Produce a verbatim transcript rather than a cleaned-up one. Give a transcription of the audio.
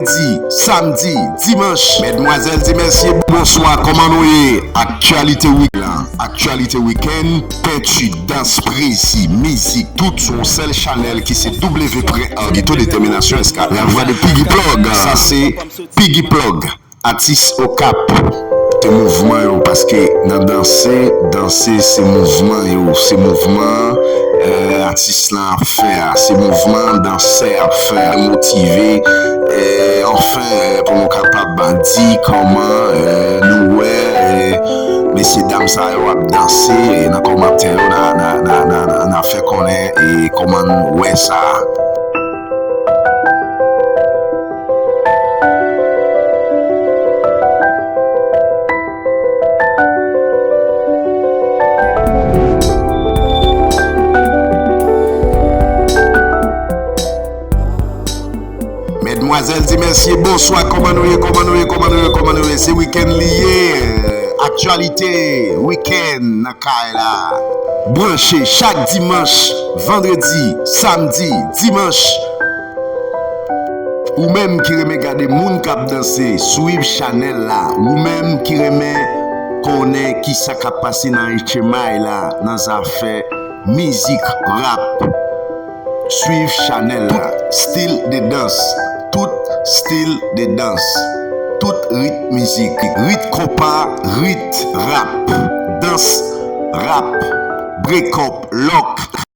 Vandredi, samdi, dimanch. Medmwazèl di mesye, bonswa, kòman nou ye? Aktyalite wik la, aktyalite wikenn, penti, dans, prezi, mizik, tout sou yon sèl chanèl ki se W P R Guito Determination S K, la voix de Piggy Plug. Sa se Piggy Plug, atis Okap. Se mouvman yo, paske nan danse, danse se mouvman yo, se mouvman, eh, atis lan ap fè a, se mouvman dansè ap fè a, motive, eh, anfen, eh, pou nou kapab di kòman, eh, nou wè, eh, mesye dam sa yo ap danse, eh, nan kòmantè yo, n a, n a, n a, n a, n a fè konnen, eh, kòman nou wè sa. Medmwazèl di mesye, bonswa, kòman nou ye, kòman nou ye, kòman nou ye, kòman nou ye? Se wikenn li ye, aktyalite wikenn nan kay la. Branche chak dimanch, vandredi, samdi, dimanch. Ou menm ki renmen gade moun k ap danse, swiv chanèl la. Ou menm ki renmen konnen kisa k ap pase nan H M I la, nan zafè mizik rap, swiv chanèl la. Tout stil de dans, tout stil de dans, tout rit mizik, rit konpa, rit rap, dans rap, break up, lòk.